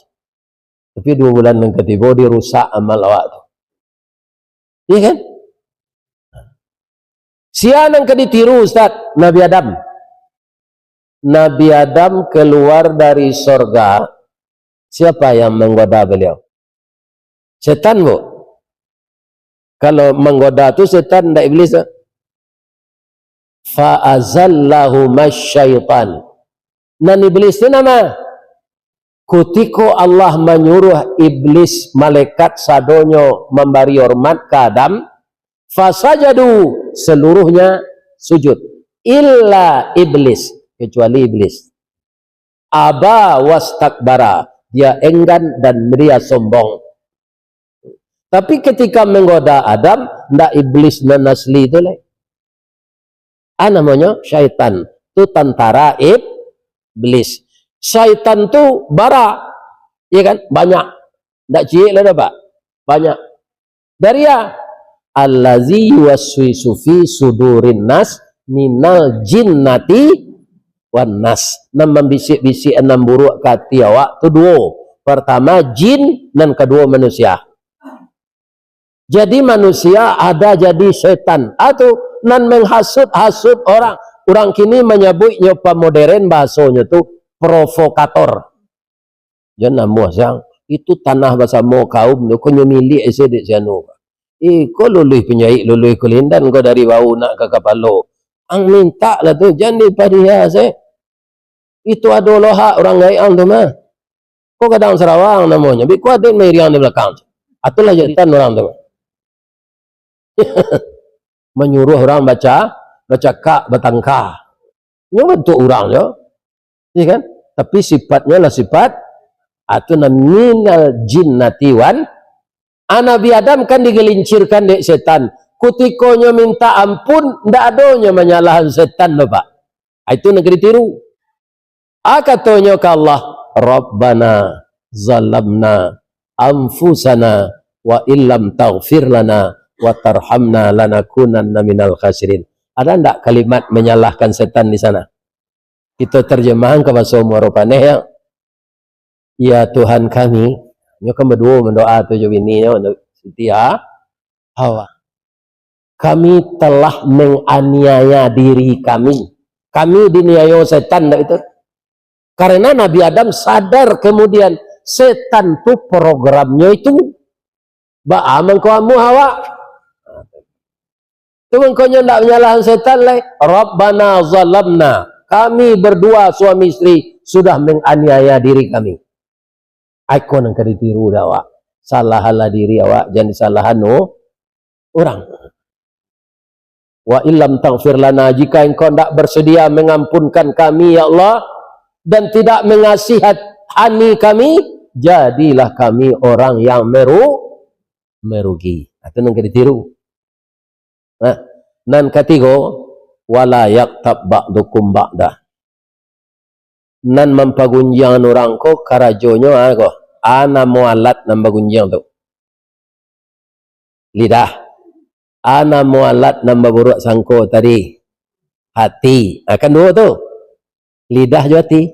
Tapi duo bulan nan katibo dirusak amal awak tu. Iya kan? Sia nan ka ditiru, Ustaz? Nabi Adam. Nabi Adam keluar dari sorga, siapa yang menggoda beliau? Setan, Bu. Kalau menggoda tu setan, ndak iblis tu. "Fa azallahuma syaitan." Nan iblis tu nama? Kutiko Allah manyuruh iblis, malaikat sadonyo mambari hormat ka Adam, fasajadu, seluruhnya sujud, illa iblis, kecuali iblis. Aba wastakbara, dia enggan dan dia sombong. Tapi ketika menggoda Adam, ndak iblis nan asli tu lai. Ah, namonyo syaitan. Tu tantara iblis. Syaitan tu bara, iya kan? Banyak. Ndak ciek lah dah, Pak. Banyak. Dari a? Allazi yuwaswisu fi sudurin nas minal jinnati wan nas. Nan mambisik-bisik nan buruak ka ati awak tu duo. Pertama jin, nan kaduo manusia. Jadi manusia ada jadi setan. Atu nan menghasut-hasut orang. Orang kini manyabuiknyo pamoderen, bahasonyo tu provokator. Jan namuah siang, itu tanah basamo kaum tu, ko nyo milik ese dek si anu. Iko luluih panjaik, luluih kulindan ko dari bahu nak ka kapalo. Ang mintak lah tu, jan dipadiha se. Itu ado lo hak urang gaek ang tu mah. Ko gadang sarawang namonyo, biko aden mairiang di balakang. Atulah jaitan urang tu mah. Manyuruah urang baca, bacakak, batangka. Nyo bantuak urang nyo. Iya kan? Tapi sifatnyo lah sifat, atu nan minal jinnati wan, ah, Nabi Adam kan digelincirkan dek setan. Kutiko nyo minta ampun, ndak ado nyo manyalahan setan doh, Pak. Ah, itu nan ka ditiru. Ah, katonyo ka Allah, "Rabbana zalamna anfusana wa illam taghfir lana wa tarhamna lanakunanna minal khasirin." Ada ndak kalimat menyalahkan setan di sana? Kito terjemahkan ka bahaso Muaro Paneh, ya. "Ya Tuhan kami," nyo kan baduo mandoa tu jo bininyo, Siti Ha-, Hawa. "Kami telah menganiaya diri kami." Kami diniayo setan, ndak itu? Karena Nabi Adam sadar kemudian, setan tu programnyo itu. Baa mangko amuah awak? Tu mangkonyo ndak manyalahan setan lai. "Rabbana zalamna." Kami berdua suami istri sudah menganiaya diri kami. Iko nan ka ditiru dek awak. Salahanlah diri awak, jan disalahan o-, urang. "Wa illam taghfir lana," jika Engkau ndak bersedia mengampunkan kami, ya Allah, dan tidak mengasihani kami, jadilah kami orang yang meru-, merugi. Itu nan ka ditiru. Nah, nan katigo, Wala yaktab ba'dukum ba'da. Nan mampagunjiangan urang ko karajonyo, a, ko. A namo alat nan bagunjiang tu? Lidah. A namo alat nan baburuak sangko tadi? Hati. A, kan duo tu. Lidah jo hati.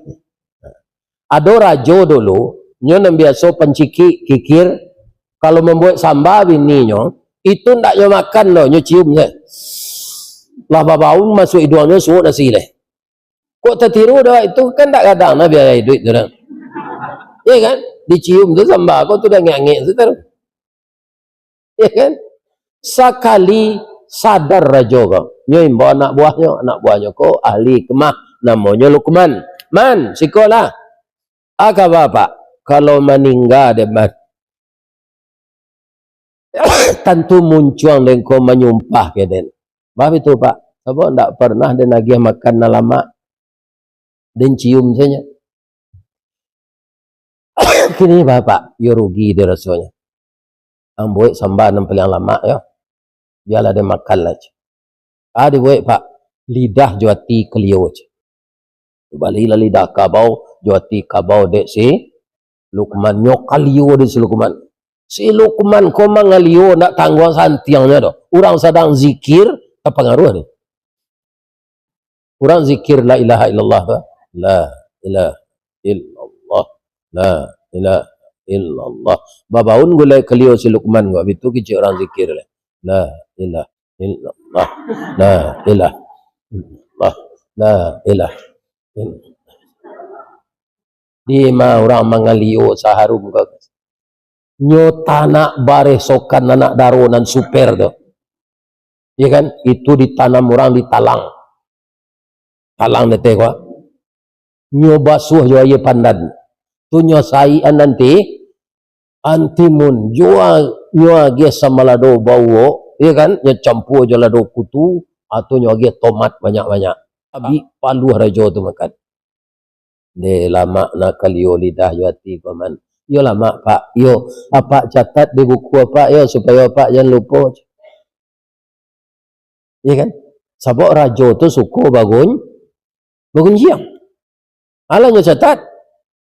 Ado rajo dulu, nyo nan biaso pancikik, kikir, kalau mambuek samba bininyo, itu ndak nyo makan doh, nyo cium se. Lah babau masuak iduangnyo, suok nasi leh. Kok tatiru doh, itu kan ndak gadang nah biaya iduik tu dah. Ya kan? Dicium tu samba ko tu dah angek-angek tu taruih. Ya kan? Sakali sadar rajo ko, nyo imbau anak buahnyo, anak buahnyo ko ahli hikmah, namonyo Lukman. "Man, sikolah." "A kaba, Pak?" "Kalau maningga den, Man, tantu muncuang den ko manyumpah ka den." "Bah bitu, Pak? Sabab ndak parnah den agiah makan nan lamak, den cium sajo." "Kini, Bapak, iyo rugi den rasonyo. Ambo buek samba nan paliang lamak yo. Bialah den makan lah," ceh. "A dibuek, Pak?" "Lidah jo ati kalio," ceh. Balilah lidah kabau, jo ati kabau dek si Lukman. Nyo kalio dek si Lukman. Si Lukman ko mangalio ndak tangguang santiangnyo doh. Urang sadang zikir, tapangaruah deh. Urang zikir la ilaha illallah tu. La ilaha illallah. La ilaha illallah. Babaun gulai kalio si Lukman ko, bitu kicik urang zikir lai. La ilaha illallah. La ilaha illallah. La ilaha illallah. Dima urang mangalio saharum ko? Nyo tanak baresokan anak daro nan super tu. Ya kan? Itu ditanam urang di talang. Talang deteh ko. Nyo basuah jo aia pandan. Tu nyo saikan nanti, antimun, jo a-, nyo agiah samalado bauok, ya kan? Nyo campua jo lado kutu, atau nyo agiah tomat banyak-banyak. Abih paluah rajo tu makan. Deh, lamak nak kalio lidah jo ati ko, Man. Iyo lamak, Pak. Iyo, Apak catat di buku Apak, yo, supayo Apak jan lupo. Ya kan? Sabab rajo tu suko bagun-, bagunjiang. Alah nyo catat.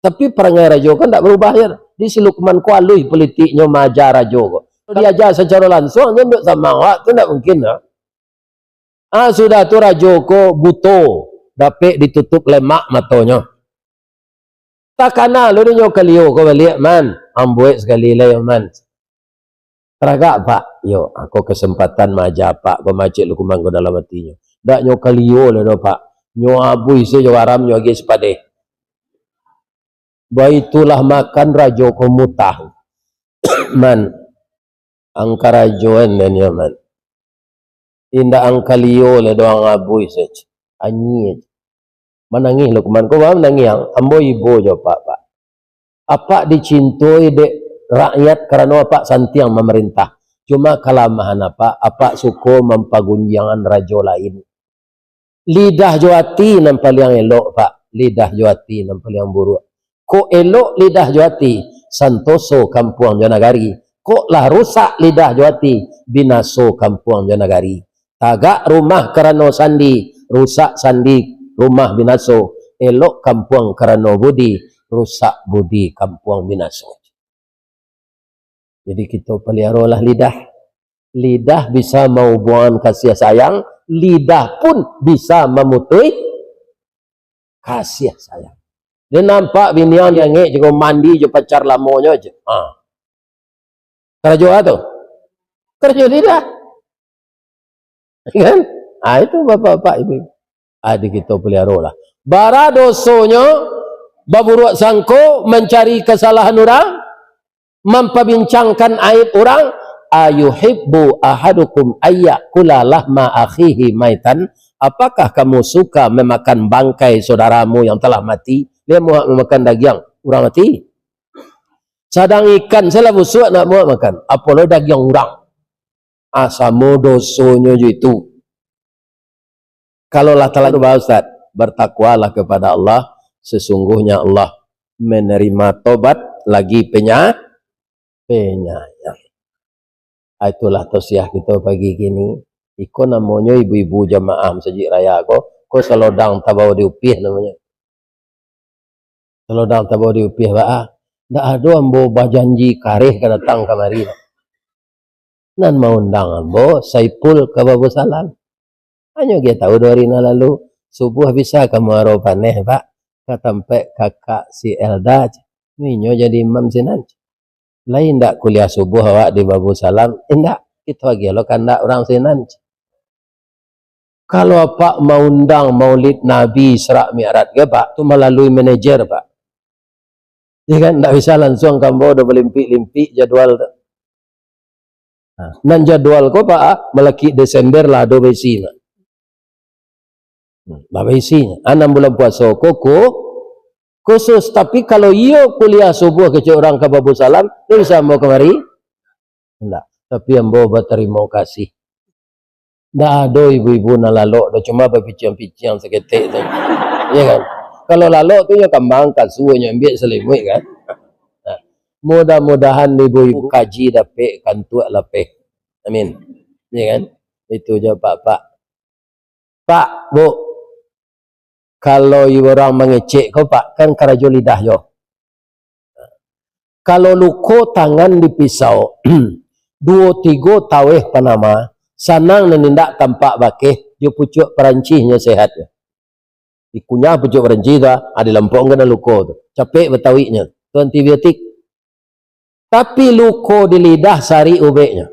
Tapi parangai rajo kan ndak barubah, yo. Di si Lukman ko aluih politiknyo maaja rajo ko. Kalau diaja sacaro lansuang, nyo duduk samo awak tu ndak mungkin, yo. Ah, sudah tu rajo ko buto, dapek ditutup lemak matonyo. Takana lo dek nyo kalio ko baliak, Man. Ambuek sakali lai, Man. Taragak, Pak. Yo, ako kesempatan maaja Apak, ko macik Lukman ko dalam atinyo. Dak nyo kalio lai doh, Pak. Nyo abuih se jo garam, nyo agiah sipadeh. Baitulah makan rajo ko mutah. Man, ang karajoan den yo, Man. Indak ang kalio lai doh, ang abuih se. Anyie. Manangih Lukman ko, baa manangih ang? Ambo ibo jo Apak, Pak. Apak dicintoi dek rakyat karano Apak santiang mamarintah. Cuma kalamahan Apak, Apak suko mampagunjiangan rajo lain. Lidah jo ati nan paliang elok, Pak. Lidah jo ati nan paliang buruak. Kok elok lidah jo ati, santoso kampuang jo nagari. Kok lah rusak lidah jo ati, binaso kampuang jo nagari. Tagak rumah karano sandi, rusak sandi rumah binaso. Elok kampuang karano budi, rusak budi kampuang binaso. Jadi, kito paliarolah lidah. Lidah bisa mahubuangan kasih sayang, lidah pun bisa mamutuih kasih sayang. Dia nampak bini ang diangek juo mandi jo pacar lamonyo je. Ha. Karajo a tu? Karajo lidah. Kan? Ah, itu bapak-bapak, ibu-ibu. Ah, di kito paliarolah. Bara dosonyo, baburuak sangko, mancari kasalahan urang, mampabincangkan aib urang. "Ayuhibbu ahadukum ayyakula lahma akhihi maitan?" Apakah kamu suka memakan bangkai saudaramu yang telah mati? Dia muak memakan dagiang urang mati. Sadang ikan salah busuak nak muak makan, apolai dagiang urang. Ah, samo dosonyo jo itu. Kalau lah talanjur, bah Ustaz, bertakwalah kepada Allah, sesungguhnya Allah menerima tobat lagi penya-, penyayang. Ah, itulah tausiah kito pagi kini. Iko namonyo ibu-ibu jamaah masajik raya ko, ko salodang tabao di upih namonyo. Salodang tabao di upih baa. Ndak ado ambo bajanji kareh ka datang kamari. Nan maundang ambo Saipul ka Babusalam. Hanyo gai tahu duo ari nan lalu, subuah bisa ka Muaro Paneh, Pak, ka tampek kakak si Elda, inyo jadi imam sinan. Lai indak kuliah subuah awak di Babusalam? Indak, kito agiah lo kandak urang sinan. Kalau apak maundang Maulid Nabi Isra Mi'raj ge, Pak, tu malalui manajer, Pak. Ya kan, ndak bisa lansuang ka ambo, udah balimpik-limpik jadwal tu. Nah, nan jadwal ko, Pak, ah, malakik Desember lah ado baisi, Pak. Hmm, lah baisi. Anam bulan puaso ko, ko khusus. Tapi kalau iyo kuliah subuah kecek urang ka Babusalam, ndak bisa ambo kamari? Ndak. Tapi ambo batarimo kasih. Ndak ado ibu-ibu nan lalok doh, cuma bapiciang-piciang saketek tu. Ya kan? Kalau lalok tu, nyo kambang, kasua, nyo ambiak salimuik kan. Nah, mudah-mudahan ibu-ibu kaji dapek, kantuak lapeh. Amin. Ya kan? Itu je, Pak, Pak. Pak, Bu, kalau urang mangecek ko, Pak, kan karajo lidah jo. Kalau luko tangan dipisau, duo tigo taweh panama, sanang nan indak tampak bakeh, jo pucuak parancihnyo sehat. Dikunyah pucuak parancih tu, ah, dilampokkan dalam luko tu. Capek batawiknyo. Tu antibiotik. Tapi luko di lidah sarik ubeknyo.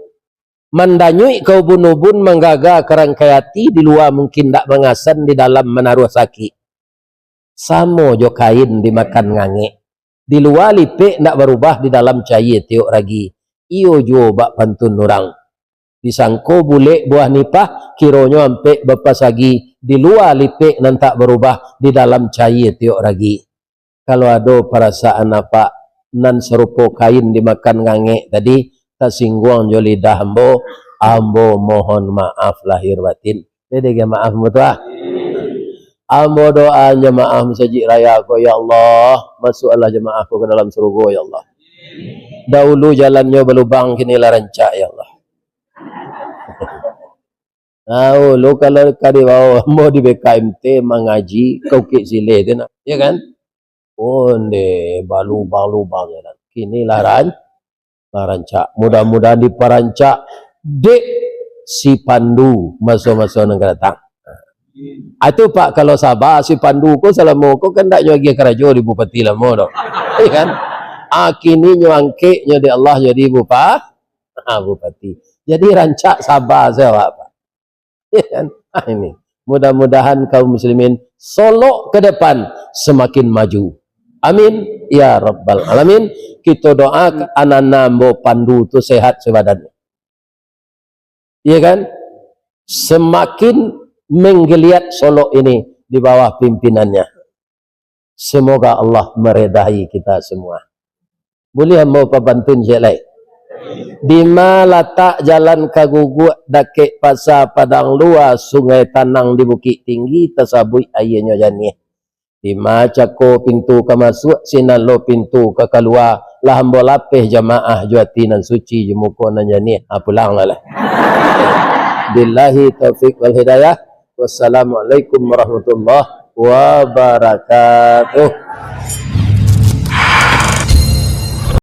Mandanyuik ka ubun-ubun, manggaga ka rangkai ati, di lua mungkin ndak mangasan, di dalam manaruah sakik. Samo jo kain dimakan ngangek. Di lua lipek ndak barubah, di dalam cayie tiok ragi. Iyo juo bak pantun urang. Disangko bulek buah nipah, kironyo ampek bapasagi. Di lua lipek nan tak barubah, di dalam cayie tiok ragi. Kalau ado parasaan apak nan sarupo kain dimakan ngangek tadi, tasingguang jo lidah ambo, ambo mohon maaf lahir batin. Jadi, maaf ambo tu, ah. Ambo doa jamaah masajik raya ko, ya Allah, masuakkanlah jamaah ko ka dalam surugo, ya Allah. Dahulu jalannyo balubang, kini lah rancak, ya Allah. Tahu lo, kalau ka dibawa ambo di B K M T mangaji ka Bukik Sileh tu nah, ya kan? Onde, balubang-lubang jalan. Kini lah ran-, lah rancak. Mudah-mudahan diparancak dek si Pandu maso-maso nan ka datang. Ah, tu, Pak, kalau saba si Pandu ko, salamo ko kan ndak nyo agiah karajo di bupati lamo doh. Iya kan? Ah, kini nyo angkeknyo dek Allah jadi bupa-, ah, bupati. Jadi rancak saba se awak, Pak. Ya kan? Ah, ini. Mudah-mudahan kaum muslimin Solok ke depan semakin maju. Amin ya rabbal alamin. Kita doakan anak-anak ambo Pandu tu sehat sebadan. Ya kan? Semakin menggeliat Solok ini di bawah pimpinannya. Semoga Allah meredahi kita semua. Buliah ambo papantun ciek lai? Dima latak jalan ka Guguak, dakek Pasa Padang Lua, Sungai Tanang di Bukik Tinggi, tasabuik aianyo janiah. Dima cako pintu ka masuak, sinan lo pintu ka kalua, lah ambo lapeh jamaah jo ati nan suci, jo muko nan janiah. Ha, pulang lah lah. Billahi taufik wal hidayah. Wassalamualaikum warahmatullahi wabarakatuh.